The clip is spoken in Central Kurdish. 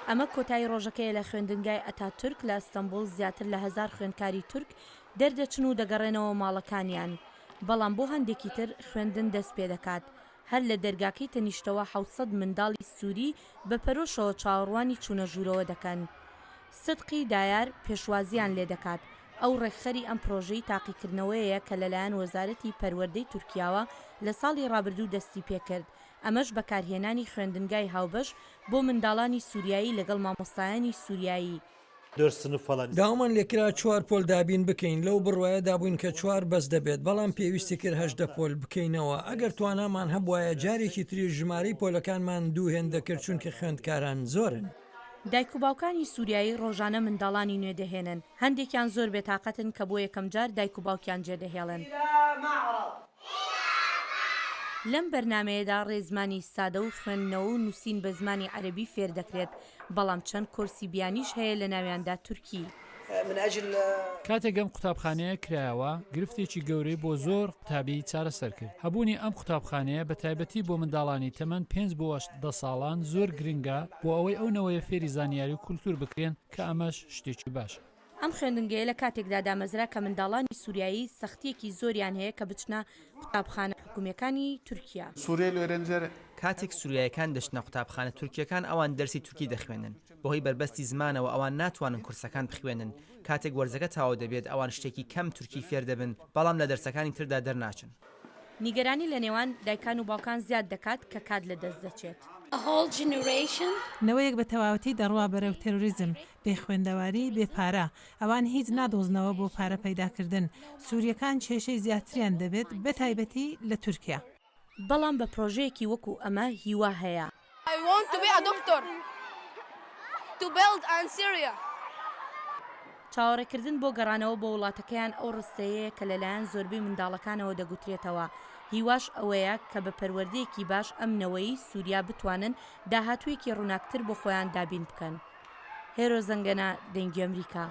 ئەمە کۆتایی ڕۆژەکەیە لە خوێندنگای ئەتاتورک لە ئەستەنبوڵ زیاتر لە هەزار خوێندکاری تورک دەردەچن و دەگەڕێنەوە ماڵەکانیان، بەڵام بۆ هەندێکی تر خوێندن دەست پێدەکات. هەر لە دەرگاکەی تەنیشتەوە 700 منداڵی سوری بە پەرۆشەوە چاوەڕوانی چوونە ژوورەوە دەکەن. سدقی دایار پێشوازییان لێدەکات، ئەو ڕێکخەری ئەم پرۆژەی تاقیکردنەوەیە کە لەلایەن وەزارەتی پەروەردەی تورکیاوە لە ساڵی ڕابردوو دەستیپێکرد، ئەمەش بەکارهێنانی خوێندنگای هاوبەش بۆ منداڵانی سوریایی لەگەڵ مامۆستایانی سوریایی. داوامان لێکرا چوار پۆل دابین بکەین، لەو بڕوایەدا بووین کە چوار بەس دەبێت، بەڵام پێویستی کرد 18 پۆل بکەینەوە، ئەگەر توانامان هەبوایە جارێکی تریش ژمارەی پۆلەکانمان دوو هێندە کرد چونکە خوێندکاران زۆرن. دایک و باوکانی سوریایی ڕۆژانە منداڵانی نوێ دەهێنن، هەندێکیان زۆر بێتاقەتن کە بۆ یەکەمجار دایک و باوکیان جێدەهێڵن. لەم بەرنامەیەدا ڕێزمانی سادە و خوێندنەوە و نووسین بە زمانی عەرەبی فێر دەکرێت، بەڵام چەند کۆرسی بیانیش هەیە لەناویاندا تورکی. کاتێک ئەم قوتابخانەیە کرایەوە، گرفتێکی گەورەی بۆ زۆر قوتابی چارەسەر کرد. هەبوونی ئەم قوتابخانەیە بە تایبەتی بۆ منداڵانی تەمەن پێنج بۆ دە ساڵان زۆر گرنگە بۆ ئەوەی ئەو نەوەیە فێری زانیاری و کولتوور بکرێن کە ئەمەش شتێکی باشە. ئەم خوێندنگەیە لە کاتێکدا دامەزرا کە منداڵانی سوریایی سەختییەکی زۆریان هەیە کە بچنە قوتابخانە حکومییەکانی تورکیا. کاتێک سوریایەکان دەچنە قوتابخانە تورکییەکان ئەوان دەرسی تورکی دەخوێنن، بەهۆی بەربەستی زمانەوە ئەوان ناتوانن کورسەکان بخوێنن، کاتێک وەرزەکە تەواو دەبێت ئەوان شتێکی کەم تورکی فێر دەبن بەڵام لە دەرسەکانی تردا دەرناچن. نیگەرانی لە نێوان دایکان و باوکان زیاد دەکات کە کات لە دەست دەچێت. نەوەیەک بە تەواوەتی دەڕوا بەرەو تێرۆریزم، بێ خوێندەواری، بێ پارە. ئەوان هیچ نادۆزنەوە بۆ پارە پەیداکردن. سوورییەکان کێشەی زیاتریان دەبێت، بە تایبەتی لە تورکیا. بەڵام بە پرۆژەیەکی وەکو ئەمە هیوا هەیە. I want to be a doctor to build and Syria. چاوەڕێکردن بۆ گەڕانەوە بۆ وڵاتەکەیان ئەو ڕستەیەیە کە لەلایەن زۆربەی منداڵەکانەوە دەگوترێتەوە، هیواش ئەوەیە کە بە پەروەردەیەکی باش ئەم نەوەیەی سوریا بتوانن داهاتوویەکی ڕووناکتر بۆ خۆیان دابین بکەن. هێرۆ زەنگەنە، دەنگی ئەمریکا.